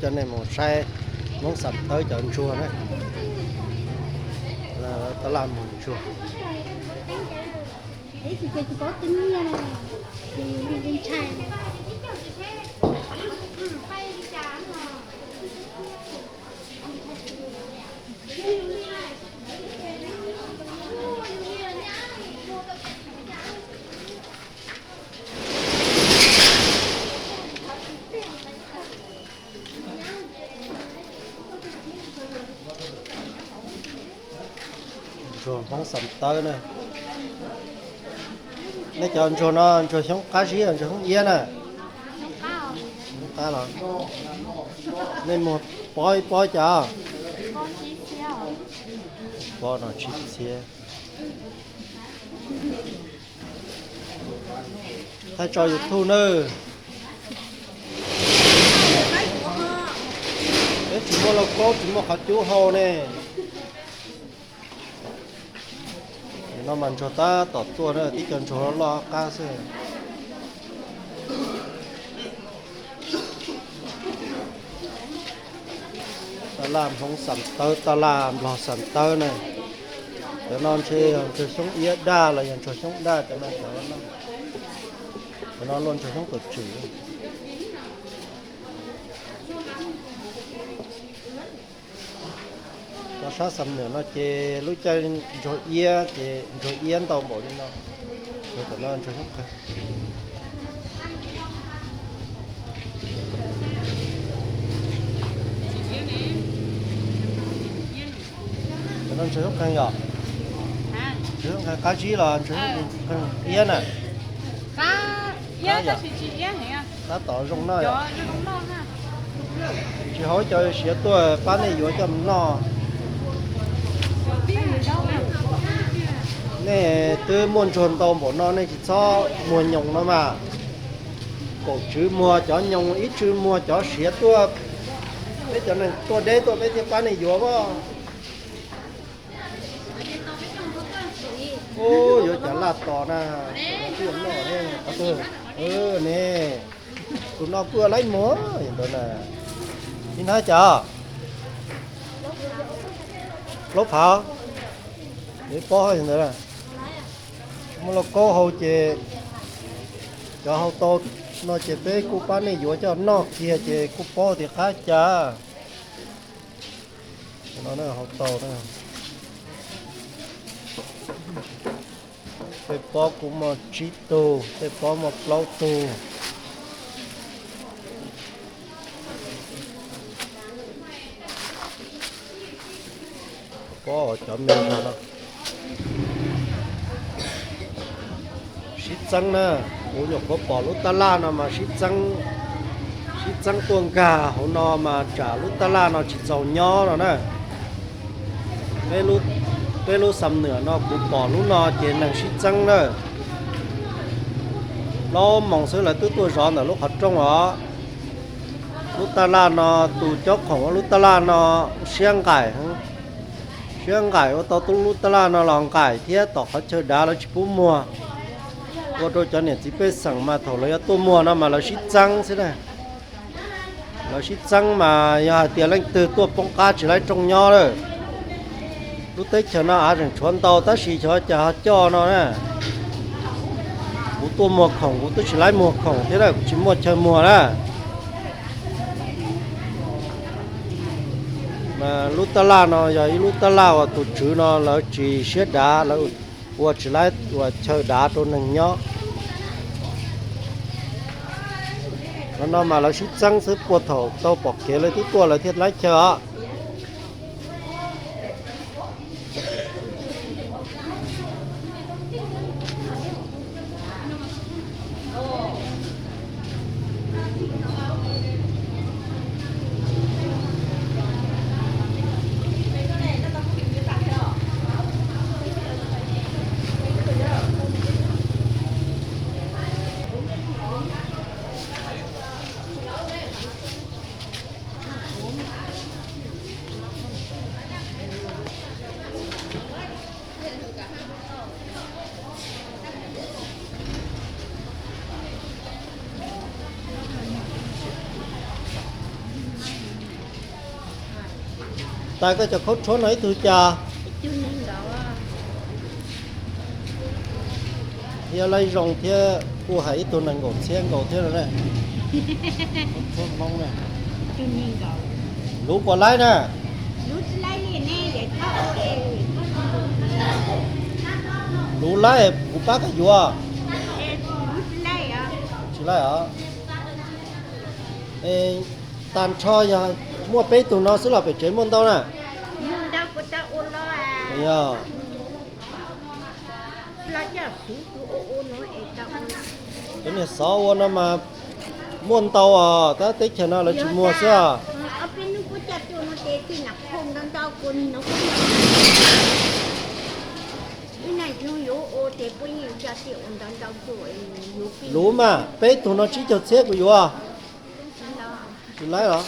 coj nej mus saib Hmoob Xam Tawb cov ntsuag na. Tab laj muag ntsuag. Ntsuag Hmoob Xam Tawb na. Nej cov ntsuag no ntsuag xyoob qab zib los ntsuag xyoob iab na? Xyoob qab los? Nej muag pob ib pob cas? Pob no tsib txhiab. Thaij tso YouTube nawb. Peb tsis muaj lauj kaub tsis muaj qhov cub hau ne. No mas ntsuag tab tom tuaj na, tib co ntsuag loj loj qab xwb. Taj laj Hmoob Xam Tawb, taj laj Nplog Xam Tawb na. Cov no ntshe yog ntsuag xyoob iab daj los yog ntsuag xyoob daj, cov no, cov no luaj ntsuag xyoob tuam tswm. Cov sab Xam Nuam no ces lub caij ntsuag iab ces ntsuag iab ntau npaum li no. Ntsuag tom no ntsuag xyoob qeeg. Cov no ntsuag xyoob qeeg yom? Ntsuag xyoob qeeg qab zib los ntsuag xyoob qeeg iab na? Qab tom zoo noj yom? Tsis haub cov siav tuaj pab nej yuav coj mus noj. Nej twb muaj ntsuag ntau npaum no nej tsis txhob muag nyoos no mas. Kaum tswv muag cov nyoos, ib tswv muag cov siav tuaj. Peb cov neeg tuaj deb tuaj peb thiaj pab nej yuav as. Ub, yuav cov laj tos na, cov no twb yuav noj ne. Qhov twg? Ne, tus no kuj laib muag ntawd na. Ib hnab cas? Plaub phav. Ib pob ntawd. Tsis muaj lauj kaub hau ces cov hau tau no ces peb kuj pab nej yuav coj noj kiag ces kuj paub tias qab cas. No hau tau na. Tej pob kuj muaj tsib tug, tej pob muaj plaub tug. Pob cov me no sib txeeb na. Kuv nyuam qhuav pom lub taj laj no mas sib txeeb, sib txeeb tuaj nkag hauv no mas tsam lub taj laj no tsis txaus nyob no na. Peb lub Xam Nuam no kuv pom lub no ces neeg sib txeeb na. Plaub moos xwb lawv twb tuaj zov ntawm lub qhov rooj os. Lub taj laj no, tus cob khoom ua lub taj laj no siab nqaim, siab nqaim ua tau lub taj laj no los nqaim thiab tom qhov chaw dav lawv tsis pub muag. Ua rau cov niam txiv pej xeem mas thaum lawv yuav tuaj muag no mas lawv sib txeeb xwb na. Lawv sib txeeb mas yog hais tias leej twg tuaj poob qab tsis laib rooj nyob lawm. Lub teb chaws no av tseem tshuav ntau tab sis xyov cas ho coj no na. Kuv tuaj muag khoom kuv twb tsis laib muag khoom thiab na, kuv tsis muaj chaw muag na. Mas lub taj laj no yog ib lub taj laj uas tus tswv no lawv tsis siab dav, lawv ua tsis laib ua chaw dav rau neeg nyob. Qhov no mas lawv sib txeeb xwb, puag thaum tau pom kev lawv twb tuaj lawv thiaj laib chaw os. Tais, koj cov khaub rhuab no ib tug cas? Thiab laib zoo thiab, kuj hais ib tug nees nkaum txhiab nkaus thiab no ne. Khaub rhuab Hmoob ne. Luv puas laib na? Luv laib kuv pab koj yuav. Tsis laib os. Tag nrho yog muaj peb tug no xwb los pem tsev muaj ntau na? Yog. Cov niag xov ua no mas muaj ntau os, tab teb chaws no lawv tsis muag xwb os. Luv mas peb tug no tsib caug txhiab kuv yuav. Tsis laib los?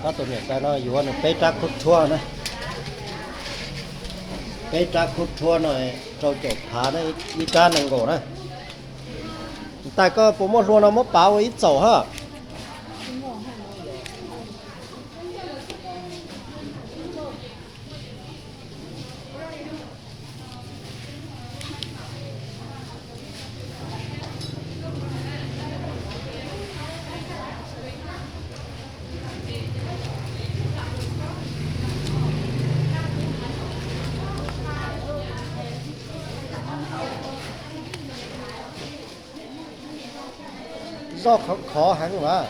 Pab tus niam tais no yuav nws peb rab khaub rhuab na. Peb rab khaub rhuab no rau caum phav na, ib rab nees nkaum na. Tais, koj puas muaj hlua no muab pav ua ib txaum hab? Zoj khov khov heev as.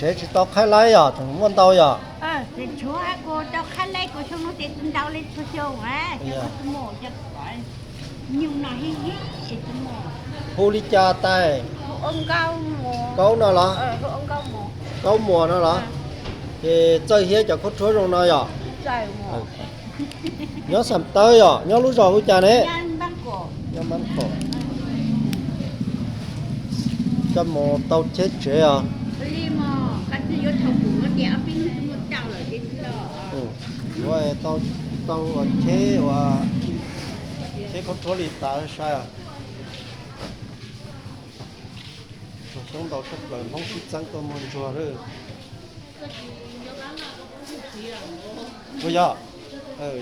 Tsev tsis tau qhaib laib yog tseem muaj ntau yog? Hu li cas tais? Kaub no los? Kaub Muas no los? Ces Txawj Hiab cov khaub rhuab zoo no yog? Nyob Xam Tawb yog? Nyob lub zos hu cas ne? Nyob Npab Kom. Coj mus tau cheb tsev os. Yuav tau ua cheb, ua cheb khaub rhuab li tas sai os. Tsuag xyoob ntau tshaj plaws, Hmoob sib txeeb tuaj muag ntsuag lawm. Puas yog?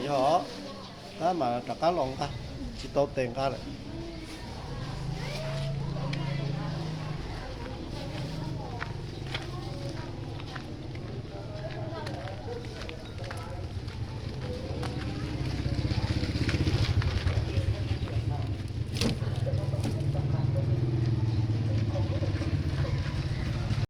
Yog, tab mas rov qab los nqa, tsis tau tes nqa lawm.